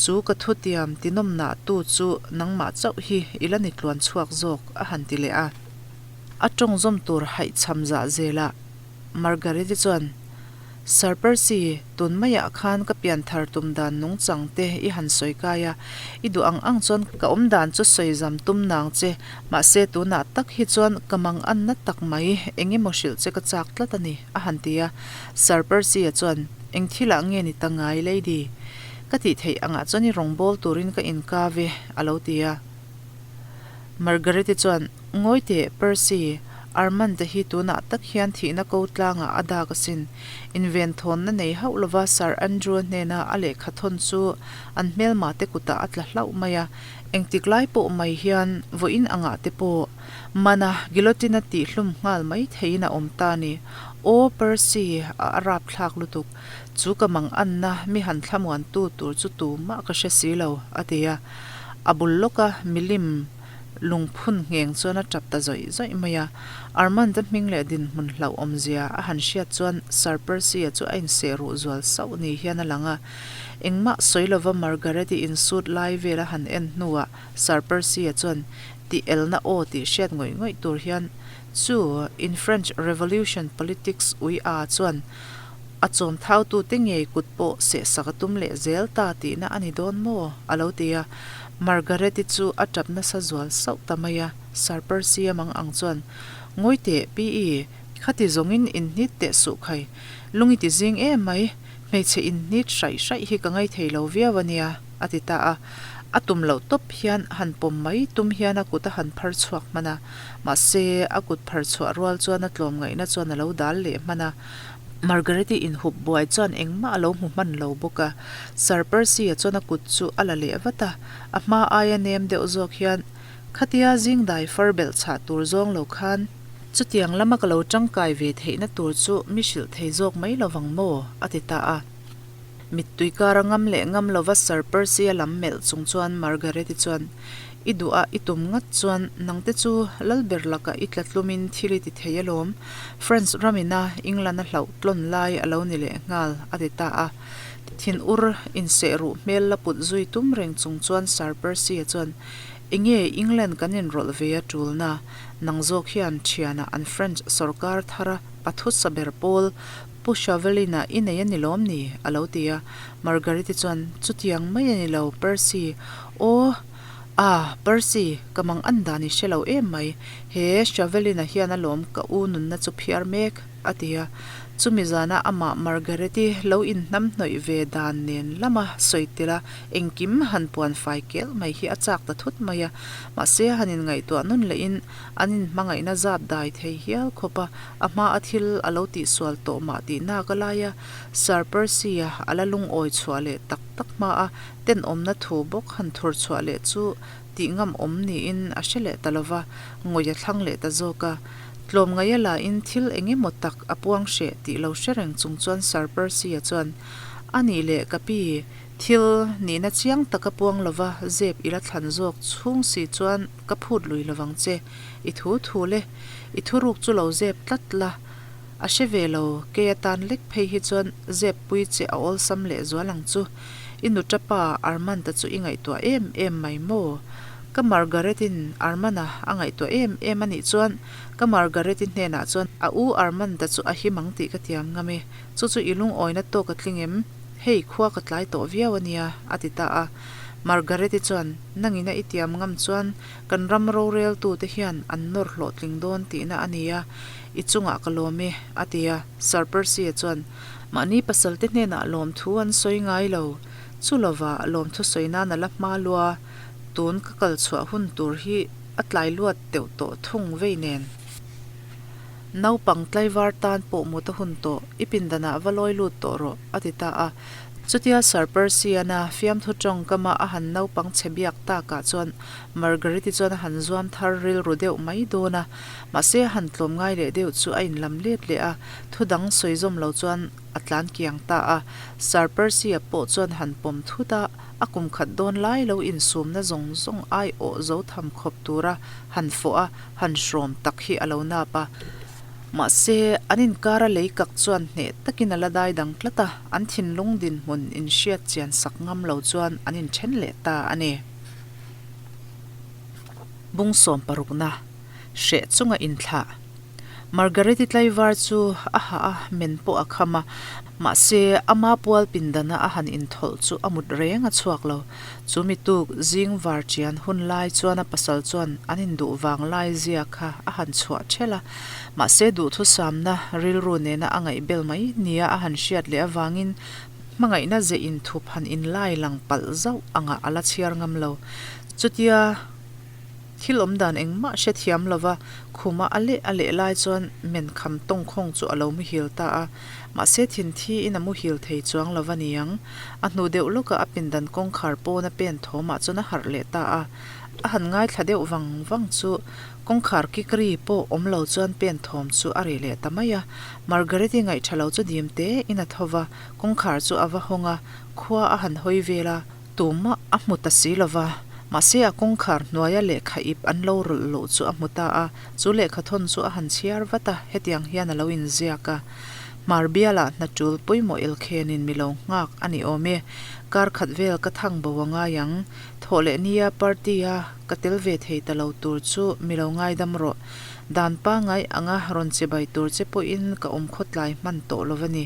Chu ka thutiam tinawmnah tu chu nangmah chauh hi i la ni tluan chhuak zawk, a han ti leh a. A tawng zawm tur haihchham zah zelah Margaret-i chuan, Sir Percy, tun maiah khan ka pianthar tum dan nungchang te i han sawi kai a, i duh ang ang chuan ka awm dan chu sawi zam tum nang che, mahse tunah tak hi chuan ka mang anna tak mai eng emaw hrilh che ka chak tlat a ni, a han ti a. Sir Percy-a chuan, Eng thilah nge ni ta ngai, Lady? Ka tih theih angah chuan i rawngbâwl turin ka inka ve, a lo ti a. Margaret-i chuan, Ngawi teh, Percy, Armand-a hi tunah tak hian thihna ko tlangah a dâk asin. Inventhawnna nei hauh lova Sir Andrew-a hnena a lehkha thawn chu an hmelmate kutah a tla hlauh mai a. Engtik lai pawh mai hian vawiin angah te pawh mana guillotine-a tihhlum nghal mai theiin a awm ta a ni. Aw, Percy, a rapthlak lutuk. Chu ka mang anna mi han thlamuantu tur chu tumah ka hre si lo, a ti a. A bul lawka milim lungphun ngheng chuan a tap ta zawih zawih mai a. Armand-a hming leh dinhmun hlauhawmzia a han hriat chuan Sir Percy-a chu a inseh ruh zual sauh ni hian a lang a. Engmah sawi lova Margaret-i insut lai vel a han en hnuah Sir Percy-a chuan tih elna aw tih hriat ngawih ngawih tur hian chu in French Revolution politics ui a chuan A chawm thautute ngei kut pawh sehsak a tum leh zel ta tihna a ni dawn maw? a lo ti a. Margaret-i chu a tap nasa zual sauh ta mai a. Sir Percy-a mang ang chuan, Ngawi teh, Pi-i, khati zawngin inhnit teh suh khai. Lung i ti zing em mai, hmeichhe inhnit hraih hraih hi ka ngaithei lo viau a nia, a ti ta a. A tum loh tawp hian han pawm mai tum hian a kut a han phar chhuak hman a. Mahse, a kut phar chhuah rual chuan a tlawmngaihna chuan a lo dal leh hman a. Margaret-i inhup buai chuan engmah a lo hmu hman lo bawk a. Sir Percy-a chuan a kut chu a la leh vat a, a hma aia nem deuh zawk hian, Khatia zing dai far belh chhah tur zawng lo khan, chutiang lama ka lo tangkai ve theihna tur chu mi hrilh thei zawk mai lo vang maw? a ti ta a. Mittui kar a ngam leh ngam lova Sir Percy-a lam melh chung chuan Margaret-i chuan, I duh a i tum ngat chuan nangte chu Lalber lakah i tla tlumin thil i ti thei alawm. France ramina England a hlauh tlawn lai a lo ni leh nghal, a ti ta a. Thin ur inseh ruh hmel la put zui tum reng chung chuan Sir Percy-a chuan, Enge England kan inrawlh ve a tulna? Nang zawk hian thianah an French sawrkar thara pathusa ber pawl Pu Chauvelin-a i nei a ni lawm ni? a lo ti a. Margariti chuan, Chutiang mai a ni lo, Percy. Aw, ah, Percy, ka mang an dan i hre lo em mai. He Chauvelin-a hian alawm ka u nunna chu phiar mek, a ti a. Chumi zana amah Margareti lo inhnamhnawih ve dan nen lama sawi tel a, engkim han puan fai kelh mai hi a chak ta thut mai a. Mahse, han inngaihtuah nun lehin An inhmangaihna zap dai thei hial khawp a, a hma a thil a lo tihsual tawh mah tih nak a lai a, Sir Percy-a a la lungawi chhuah leh tak tak hma a, tenawmna thu bawk han thur chhuah leh chu tih ngam awm niin a hre leh ta lo va, ngawih a thlang leh ta zawk a. Tlawmngaih a lahin thil eng emaw tak a puang hreh tih lo hre reng chung chuan Sir Percy-a chuan, A nih leh ka pi, Thil nihna chiang taka puang lova zep i la thlan zawk chhung si chuan ka phut lui lovang che. I thu thu le, i thuruk chu lo zep tlat la. A hre ve lo, kei atan lek phei hi chuan zep pui che a awlsam leh zual ang chu. I nuta pa Armand-a chu i ngaihtuah em em mai maw? Ka Margaret-in Armand-a a ngaihtuah em em a nih chuan ka Margaret-i hnenah chuan a u Armand-a chu a him ang tih ka tiam ngam e. Chu chu i lungawina tawk a tling em? Hei, khua ka tlai tawh viau a nia, a ti ta a. Margaret-i chuan, Nangina i tiam ngam chuan kan ram roreltute hian an nawr hlawhtling dawn tihna a nia, i chungah ka lawm e, a ti a. Sir Percy-a chuan, Mahni pasalte hnenah lawmthu an sawi ngai lo, chu lova lawmthu sawi nan a la hma lua, tun ka kal chhuah hun tur hi a tlai luat deuh tawh thung vei nen. Naupang tlaivar tan pawh mut a hun tawh, i pindanah va lawi lut tawh rawh, a ti ta a. Chutia Sir Percy-ana fiamthu tawngkama a han naupang chhe biak takah chuan Margaret-i chuan a han zuam thar rilru deuh mai dawn a, mahse a han tlawm ngai leh deuh chu a inlam let leh a, thu dang sawi zawm lo chuan a tlan kiang ta a. Sir Percy-a pawh chuan han pawm thut a, a kum khat dawn lai lo insumna zawng zawng aiawh zo tham khawp tura han fawh a, han hrawm tak hi a lo nap a. Mahse, an inkara lei kak chuan hneh takin a la dai dang tlat a, an thinlung dinhmun inhriat chian sak ngam lo chuan an inthen leh ta a ni. Bung sawm parukna, hreh chunga inthlah. Margaret-i tlaivar chu a hah a, men pawh a kham a, mahse, ama pual pindana a han inthawlh chu a mut reng a chhuak lo. Chu mi tuk zing var chian hun lai chuan a pasal chuan an induh vang lai zia kha a han chhuah ṭhelh a, mahse duhthusamna rilru nena a ngaihbel mai nia a han hriat leh avangin hmangaihna ze inthup han inlai lang palh zauh angah a la chhiar ngam lo. Chutia. Thil awm dan engmah hre thiam lova khuma a leh a leh lai chuan men kham tawngkhawng chu a lo muhil ta a. Mahse thinthi in a muhil thei chuang lova niang. A hnu deuh lawkah a pindan kawngkhar pawn a pen thawmah chuan a harh leh ta a. A han ngaithla deuh vang vang chu kawngkhar kik ri pawh awm lo chuan pen thawm chu a reh leh ta mai a. Margaret-i ngaihṭha lo chu dim te in a tho va, kawngkhar chu a va hawng a, khua a han hawi vel a. Tumah a hmu ta si lo va, mahse a kawngkhar hnuaia lehkha ip an lo rawlh loh chu a hmu ta a, chu lehkha thawn chu a han chhiar vat a, hetiang hian a lo inziak a, Hmar bialah hna tul pawimawh elkhenin mi lo nghak a ni awm e, kar khat vel ka thang bo a ngai ang, thawh leh nia party a ka tel ve thei ta lo tur chu mi lo ngaidam rawh, dan pangngai anga rawn chibai tur che pawhin ka awm khawtlai hman tawh lo va ni,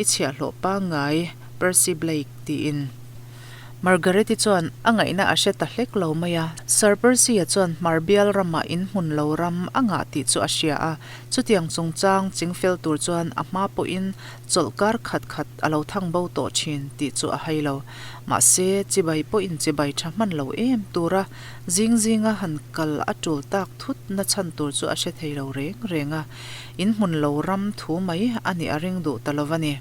i chhiahhlawh pangngai, Percy Blake tiin. Margaret-i chuan a ngaihna a hre ta hlek lo mai a. Sir Percy-a chuan Hmar bial ramah in hmun lo ram a ngah tih chu a hria a, chutiang chungchang chingfel tur chuan a hma pawhin chawlh kar khat khat a lo thang bo tawh thin tih chu a hai lo. Mahse, chibai pawhin chibai tha hman lo em tura zing zinga han kal a tul tak thut na chhan tur chu a hre thei lo reng reng a, in hmun lo ram thu mai a nih a ring duh ta lo va ni.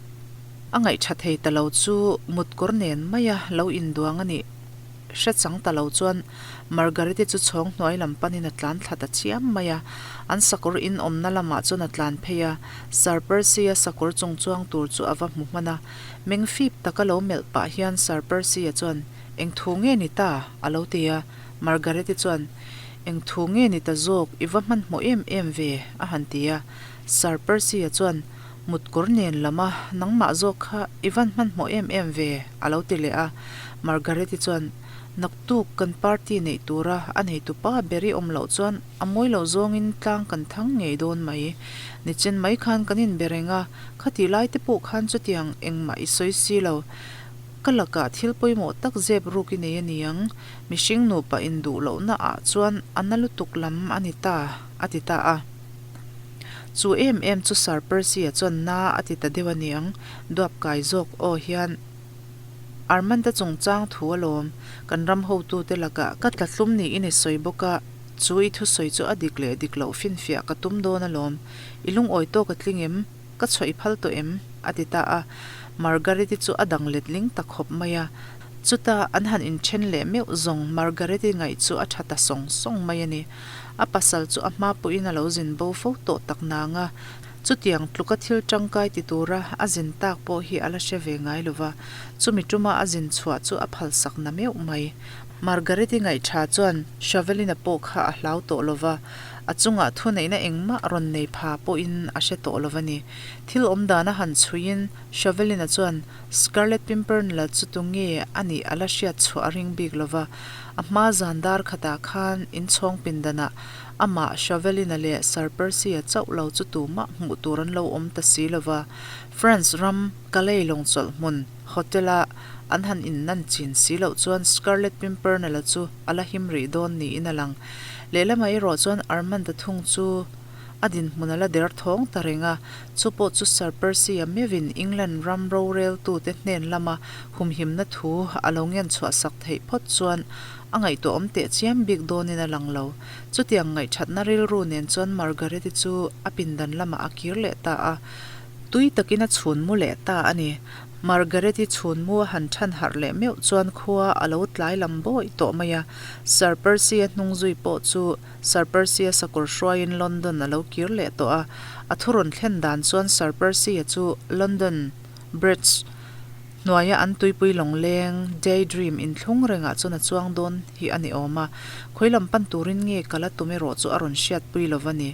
A ngaihṭha thei ta lo chu mutkawr nen maia lo induang a nih hre chang ta lo chuan Margaret-i chu chhawng hnuai lam panin a tlan thla ta chiam mai a. An sakawr in awmna lamah chuan a tlan phei a, Sir Percy-a sakawr chung chuang tur chu a va hmu hman a. Meng fip taka lo melh pah hian Sir Percy-a chuan, Eng thu nge ni ta? a lo ti a. Margaret-i chuan, Eng thu nge ni ta zawk, i va hmanhmawh em em ve, a han ti a. Sir Percy-a chuan, Mut kawr nen lam a, nangmah zawk kha i van hmanhmawh em em ve, a lo ti leh a. Margaret-i chuan, Naktuk kan party neih tura a neitupa ber i awm loh chuan a mawi lo zawngin tlang kan thang ngei dawn mai. Nichin mai khan kan inbe reng a, khatih lai te pawh khan chutiang engmah i sawi si lo. Ka lakah thil pawimawh tak zep ruk i nei a ni ang, mihring nupa induh lohna ah chuan a na lutuk lam a ni ta, a ti ta a. Chu em em chu Sir Percy-a chuan na a ti ta deuh a ni ang, duap kai zawk aw hian Armand-a chungchang thu alawm, kan ram hotute lakah ka tlatlum niin i sawi bawk a, chu i thusawi chu a dik leh dik loh finfiah ka tum dawn alawm, i lungawi tawk a tling em? Ka chhuah i phal tawh em? a ti ta a. Margaret-i chu a dang letling ta khawp mai a. Chuta an han inthen leh meuh zawng Margaret-i ngaih chu a tha ta sawng sawng mai a ni. A pasal chu a hma pawhin a lo zin bo fo tawh tak nang a, chutiang tluka thil tangkai ti tura a zin tak pawh hi a la hre ve ngai lo va, chumi tuma a zin chhuah chu a phalsak na meuh mai. Margaret-i ngaih tha chuan Shovelin-a pawh kha a hlau tawh lo va, A chungah thuneihna engmah rawn nei pha pawhin a hre tawh lo a ni. Thil awm dan a han chhuiin Shovelina chuan Scarlet Pimpernel chu tu nge a nih a la hriat chhuah a ring bik lo va. A hma zan dar khatah khan inchhawng pindanah amah Shovelina leh Sir Percy-a chauh lo chu tumah hmuh tur an lo awm ta si lo va. France ram Calais lawngchawlh hmun hotel-a an han innan chin si loh chuan Scarlet Pimpernel-a chu a la him rih dawn niin a lang. Lehlamah erawh chuan Armand-a thung chu a dinhmun a la der thawng ta reng a, chu pawh chu Sir Percy-a meuhin England ram roreltute hnen lama humhimna thu a lo ngen chhuahsak theih phawt chuan a ngaihtuahawm teh chiam bik dawnin a lang lo. Chutiang ngaihthatna rilru nen chuan Margaret-i chu a pindan lamah a kir leh ta a, tui takin a chhun mu leh ta a ni. Margaret-i chhunmu a han than harh leh meuh chuan khua a lo tlai lam bawih tawh mai a. Sir Percy-a hnung zui pawh chu Sir Percy-a sakawr hruaiin London a lo kir leh tawh a. A thu rawn thlen dan chuan Sir Percy-a chu London Bridge hnuaia an tuipui lawngleng Day Dream inthlung rengah chuan a chuang dawn hi a ni awm a. Khawi lam pan turin nge kal a tum erawh chu a rawn hriatpui lo va ni.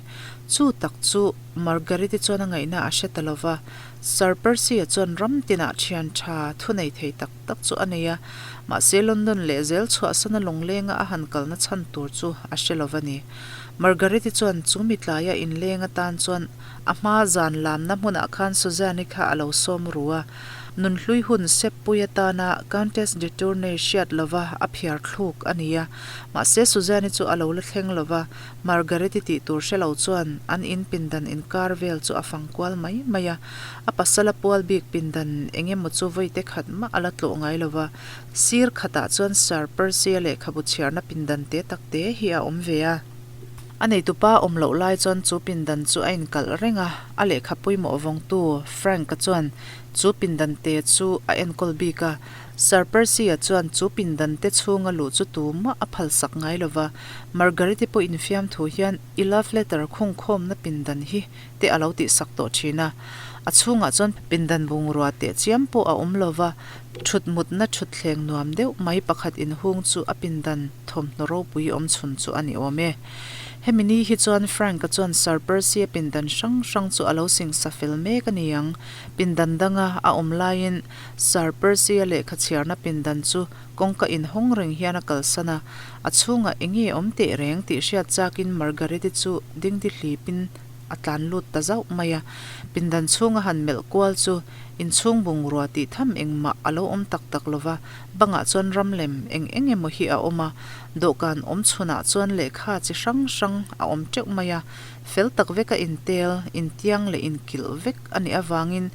Chu tak chu Margaret-i chuan a ngaihna a hre ta lo va. Sir Percy-a chuan ram tinah thian tha thu nei thei tak tak chu a nei a, mahse London leh zel chhuahsana lawnglenga a han kalna chhan tur chu a hre lo va ni. Margaret-i chuan chu mi tlaia inleng atan chuan a hma zan lamna hmunah khan Suzanne-i kha a lo sawm ru a, nunhlui hun seppui atana Countess de Tournay hriat lova a phiar thluk a ni a, mahse Suzanne-i chu a lo la thleng lo va, Margaret-i tih tur hre lo chuan an in pindan inkar vel chu a fang kual mai mai a. A pasal a pual bik pindan eng emaw chu vawi te khat mah a la tlawh ngai lo va. Sir khatah chuan Sir Percy-a lehkhabu chhiarna pindan te tak te hi a awm ve a. A neitupa awm loh lai chuan chu pindan chu a inkalh reng a, a lehkha pawimawh vawngtu Frank-a chuan chu pindan te chu a enkawl bik a. Sir Percy-a chuan chu pindan te chhunga luh chu tumah a phalsak ngai lo va, Margaret-i pawh infiam thu hian i love letter khungkhawmna pindan hi te a lo tihsak tawh thin a. A chhungah chuan pindan bungrua teh chiam pawh a awm lo va, thut mutna thutthleng nuam deuh mai pakhat inhung chu a pindan thawmhnaw ropui awm chhun chu a ni awm e. Hemi ni hi chuan Frank-a chuan Sir Percy-a pindan hrang hrang chu a lo singsa fel mek a ni ang. Pindan danga a awm laiin Sir Percy-a lehkha chhiarna pindan chu kawngka inhawng reng hian a kalsan a, a chhungah eng nge awm teh reng tih hriat chakin Margaret-i chu dingdi hlipin a tlan lut ta zauh mai a. Pindan chhunga han melh kual chu inchhung bungrua tih tham engmah a lo awm tak tak lo va, bangah chuan ram lem eng eng emaw hi a awm a, dawhkan awm chhunah chuan lehkha chi hrang hrang a awm teuh mai a. Fel tak veka intel, intiang leh inkilh vek a nih avangin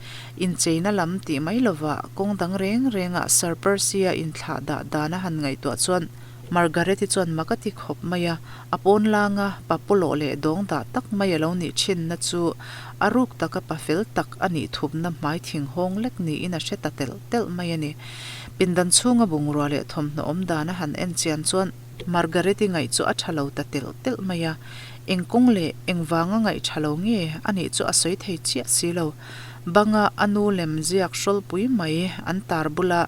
incheina lam tih mai lovah kawng dang reng rengah Sir Percy-a inthlah dah dan a han ngaihtuah chuan Margaret-i chuan mak a ti khawp mai a, a pawn langa pa pawlawh leh dawng dah tak mai a lo nih thinna chu a ruk taka pa fel tak a nih thupna hmai thing hawng lek niin a hre ta telh telh mai a ni. Pindan chhunga bungrua leh thawmhnaw awm dan a han en chian chuan Margaret-i ngaih chu a tha lo ta telh telh mai a, eng kawng leh eng vanga ngaih tha lo nge a nih chu a sawi thei chiah si lo. Banga a nu lem ziak hrawlpui mai an tar bula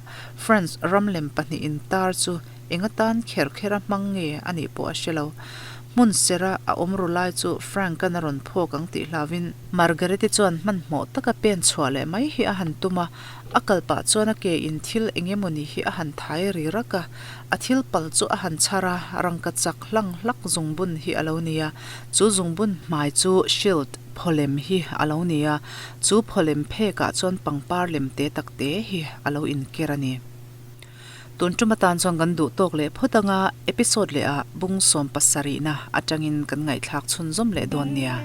France ram lem pahnihin tar chu Eng atan kher kher a hmang nge a nih pawh a hre lo. Hmun sera a awm ru lai chu Frank-a'n a rawn phawk ang tih hlauvin Margaret-i chuan hmanhmawh taka pen chhuah leh mai hi a han tum a, a kal pah chuan a ke in thil eng emawni hi a han thai ri rak a, a thil pal chu a han chhar a, rangka chak hlang hlak zungbun hi a lo ni a, chu zungbun hmai chu shield phawlem hi a lo ni a, chu phawlem phekah chuan pangpar lem te tak te hi a lo inker a ni. Tun tum atan chuan kan duh tawk leh phawt anga episode leh ah bung 17na atangin kan ngaihthlak chhunzawm leh dawn nia.